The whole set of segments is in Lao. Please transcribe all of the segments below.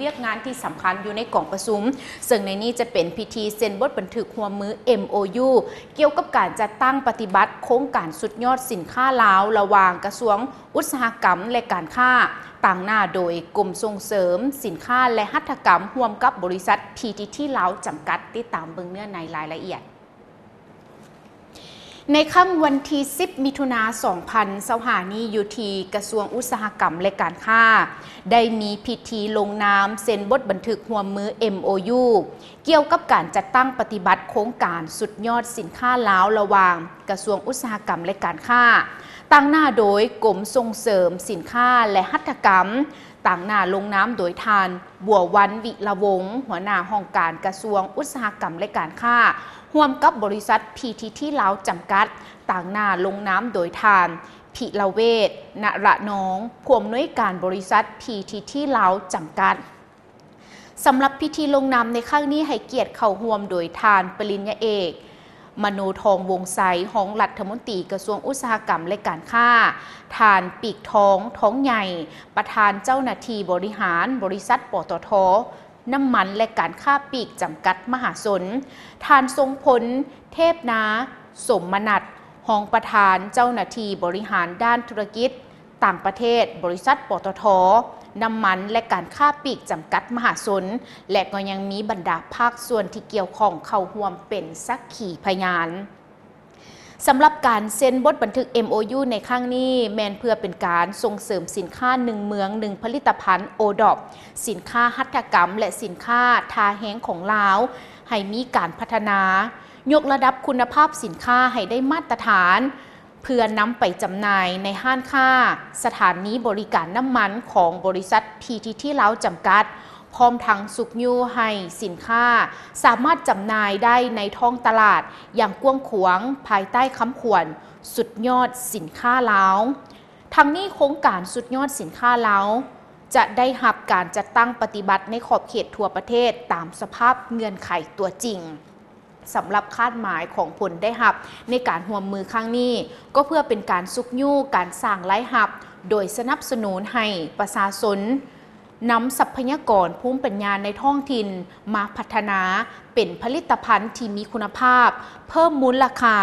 ວຽກງານທີ່ສຳຄັນຢູ່ໃນກອງປະຊຸມ, ເຊິ່ງໃນນີ້ຈະເປັນພິທີເຊັນບົດບັນທຶກຮ່ວມມື ເອັມໂອຢູ ກ່ຽວກັບການຈັດຕັ້ງປະຕິບັດໂຄງການສຸດຍອດສິນຄ້າລາວ ລະຫວ່າງກະຊວງອຸດສາຫະກຳ ແລະ ການຄ້າ, ຕາງໜ້າໂດຍກົມສົ່ງເສີມສິນຄ້າ ແລະ ຫັດຖະກຳ ຮ່ວມກັບບໍລິສັດ ພີທີທີ ລາວ ຈຳກັດ. ຕິດຕາມເບິ່ງເນື້ອໃນລາຍລະອຽດ. ໃນຄ່ຳວັນທີສິບ ມິຖຸນາ ສອງພັນຊາວຫ້ານີ້, ຢູ່ທີ່ກະຊວງອຸດສາຫະກຳ ແລະ ການຄ້າ ໄດ້ມີພິທີລົງນາມເຊັນບົດບັນທຶກຮ່ວມມື ເອັມໂອຢູ ກ່ຽວກັບການຈັດຕັ້ງປະຕິບັດໂຄງການສຸດຍອດສິນຄ້າລາວ ລະຫວ່າງກະຊວງອຸດສາຫະກຳ ແລະ ການຄ້າ, ຕາງໜ້າໂດຍກົມສົ່ງເສີມສິນຄ້າ ແລະ ຫັດຖະກຳ, ຕາງໜ້າລົງນາມໂດຍທ່ານ ບົວວັນ ວິລະວົງ ຫົວໜ້າຫ້ອງການກະຊວງອຸດສາຫະກຳ ແລະ ການຄ້າ, ຮ່ວມກັບບໍລິສັດ ພີທີທີ ລາວ ຈຳກັດ, ຕາງໜ້າລົງນາມໂດຍທ່ານ ພິລະເວດ ນະລະນອງ ຜູ້ອຳນວຍການບໍລິສັດ ພີທີທີ ລາວ ຈຳກັດ. ສຳລັບພິທີລົງນາມໃນຄັ້ງນີ້ ໃຫ້ກຽດເຂົ້າຮ່ວມໂດຍທ່ານປະລິນຍາເອກ ມະໂນທອງ ວົງໄຊ ຮອງລັດຖະມົນຕີກະຊວງອຸດສາຫະກຳ ແລະ ການຄ້າ, ທ່ານ ປີກທອງ ທອງໃຫຍ່ ປະທານເຈົ້າໜ້າທີ່ບໍລິຫານບໍລິສັດ ປຕທ ນ້ຳມັນ ແລະ ການຄ້າປີກ ຈຳກັດ ມະຫາຊົນ, ທ່ານ ຊົງພົນ ເທບນາ ສົມມະນັດ ຮອງປະທານເຈົ້າໜ້າທີ່ບໍລິຫານດ້ານທຸລະກິດຕ່າງປະເທດ ບໍລິສັດ ປຕທ ນ້ຳມັນ ແລະ ການຄ້າປີກ ຈຳກັດ ມະຫາຊົນ ແລະ ກໍຍັງມີບັນດາພາກສ່ວນທີ່ກ່ຽວຂ້ອງເຂົ້າຮ່ວມເປັນສັກຂີພະຍານ. ສຳລັບການເຊັນບົດບັນທຶກ ເອັມໂອຢູ ໃນຄັ້ງນີ້ ແມ່ນເພື່ອເປັນການສົ່ງເສີມສິນຄ້າໜຶ່ງເມືອງໜຶ່ງຜະລິດຕະພັນ ໂອດອບ, ສິນຄ້າຫັດຖະກຳ ແລະ ສິນຄ້າທ່າແຮງຂອງລາວ ໃຫ້ມີການພັດທະນາ, ຍົກລະດັບຄຸນນະພາບສິນຄ້າໃຫ້ໄດ້ມາດຕະຖານ ເພື່ອນຳໄປຈຳໜ່າຍໃນຮ້ານຄ້າ, ສະຖານີບໍລິການນ້ຳມັນຂອງບໍລິສັດ ພີທີທີ ລາວ ຈຳກັດ, ພ້ອມທັງຊຸກຍູ້ໃຫ້ສິນຄ້າສາມາດຈຳໜ່າຍໄດ້ໃນທ້ອງຕະຫຼາດຢ່າງກວ້າງຂວາງ ພາຍໃຕ້ຄຳຂວັນ ສຸດຍອດສິນຄ້າລາວ. ທັງນີ້, ໂຄງການສຸດຍອດສິນຄ້າລາວ ຈະໄດ້ຮັບການຈັດຕັ້ງປະຕິບັດໃນຂອບເຂດທົ່ວປະເທດຕາມສະພາບເງື່ອນໄຂຕົວຈິງ. ສຳລັບຄາດໝາຍຂອງຜົນໄດ້ຮັບໃນການຮ່ວມມືຄັ້ງນີ້ ກໍເພື່ອເປັນການຊຸກຍູ້ການສ້າງລາຍຮັບ ໂດຍສະໜັບສະໜູນໃຫ້ປະຊາຊົນນຳຊັບພະຍາກອນພູມປັນຍາໃນທ້ອງຖິ່ນມາພັດທະນາເປັນຜະລິດຕະພັນທີ່ມີຄຸນນະພາບ, ເພີ່ມມູນລະຄ່າ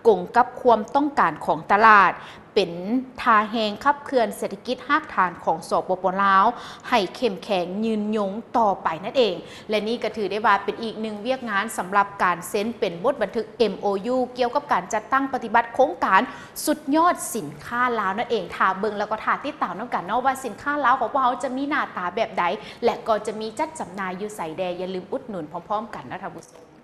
ກົງກັບຄວາມຕ້ອງການຂອງຕະຫຼາດ, ເປັນທ່າແຮງຂັບເຄື່ອນເສດຖະກິດຮາກຖານຂອງ ສປປ ລາວ ໃຫ້ເຂັ້ມແຂງຍືນຍົງຕໍ່ໄປນັ້ນເອງ. ແລະ ນີ້ກໍຖືໄດ້ວ່າເປັນອີກໜຶ່ງວຽກງານສຳລັບການເຊັນເປັນບົດບັນທຶກ ເອັມໂອຢູ ກ່ຽວກັບການຈັດຕັ້ງປະຕິບັດໂຄງການສຸດຍອດສິນຄ້າລາວນັ້ນເອງ. ຖ້າເບິ່ງແລ້ວກໍຖ້າຕິດຕາມນຳກັນເນາະ ວ່າສິນຄ້າລາວຂອງພວກເຮົາຈະມີໜ້າຕາແບບໃດ ແລະ ກໍຈະມີຈັດຈຳໜ່າຍຢູ່ໃສແດ່. ຢ່າລືມອຸດໜູນພ້ອມໆກັນເນາະທ່ານຜູ້ຊົມ.